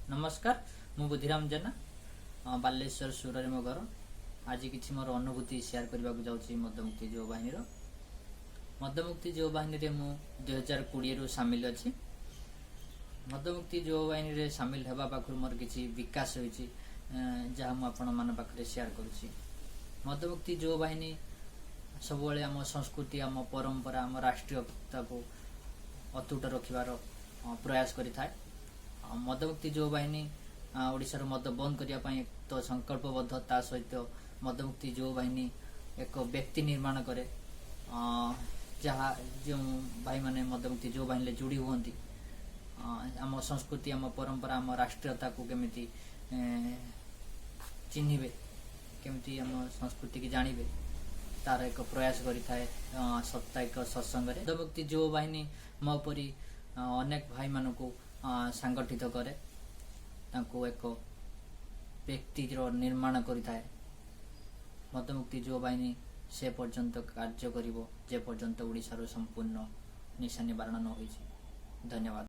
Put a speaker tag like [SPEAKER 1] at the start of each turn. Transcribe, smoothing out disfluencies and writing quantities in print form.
[SPEAKER 1] ନମସ୍କାର, ମୁଁ ବୁଦ୍ଧିରାମ ଜେନା, ବାଲେଶ୍ୱର ସୁରରେ ମୋ ଘର। ଆଜି କିଛି ମୋର ଅନୁଭୂତି ସେୟାର କରିବାକୁ ଯାଉଛି ମଦମୁକ୍ତି ଯୁବ ବାହିନୀର। ମଦମୁକ୍ତି ଯୁବ ବାହିନୀରେ ମୁଁ 2020ରୁ ସାମିଲ ଅଛି। ମଦମୁକ୍ତି ଯୁବ ବାହିନୀରେ ସାମିଲ ହେବା ପାଖରୁ ମୋର କିଛି ବିକାଶ ହୋଇଛି, ଯାହା ମୁଁ ଆପଣମାନଙ୍କ ପାଖରେ ସେୟାର କରୁଛି। ମଦମୁକ୍ତି ଯୁବ ବାହିନୀ ସବୁବେଳେ ଆମ ସଂସ୍କୃତି, ଆମ ପରମ୍ପରା, ଆମ ରାଷ୍ଟ୍ରୀୟତାକୁ ଅତୁଟ ରଖିବାର ପ୍ରୟାସ କରିଥାଏ। ଆଉ ମଦମୁକ୍ତି ଯୁବ ବାହିନୀ ଓଡ଼ିଶାରୁ ମଦ ବନ୍ଦ କରିବା ପାଇଁ ତ ସଂକଳ୍ପବଦ୍ଧ, ତା ସହିତ ମଦମୁକ୍ତି ଯୁବ ବାହିନୀ ଏକ ବ୍ୟକ୍ତି ନିର୍ମାଣ କରେ, ଯାହା ଯେଉଁ ଭାଇମାନେ ମଦମୁକ୍ତି ଯୁବ ବାହିନୀରେ ଯୋଡ଼ି ହୁଅନ୍ତି, ଆମ ସଂସ୍କୃତି, ଆମ ପରମ୍ପରା, ଆମ ରାଷ୍ଟ୍ରୀୟତାକୁ କେମିତି ଚିହ୍ନିବେ, କେମିତି ଆମ ସଂସ୍କୃତିକି ଜାଣିବେ, ତାର ଏକ ପ୍ରୟାସ କରିଥାଏ ସାପ୍ତାହିକ ସତ୍ସଙ୍ଗରେ। ମଦମୁକ୍ତି ଯୁବ ବାହିନୀ ମୋ ପରି ଅନେକ ଭାଇମାନଙ୍କୁ ସଂଗଠିତ କରେ, ତାଙ୍କୁ ଏକ ବ୍ୟକ୍ତିର ନିର୍ମାଣ କରିଥାଏ। ମଦମୁକ୍ତି ଯୁବ ବାହିନୀ ସେ ପର୍ଯ୍ୟନ୍ତ କାର୍ଯ୍ୟ କରିବ, ଯେ ପର୍ଯ୍ୟନ୍ତ ଓଡ଼ିଶାରୁ ସମ୍ପୂର୍ଣ୍ଣ ନିଶା ନିବାରଣ ନ ହୋଇଛି। ଧନ୍ୟବାଦ।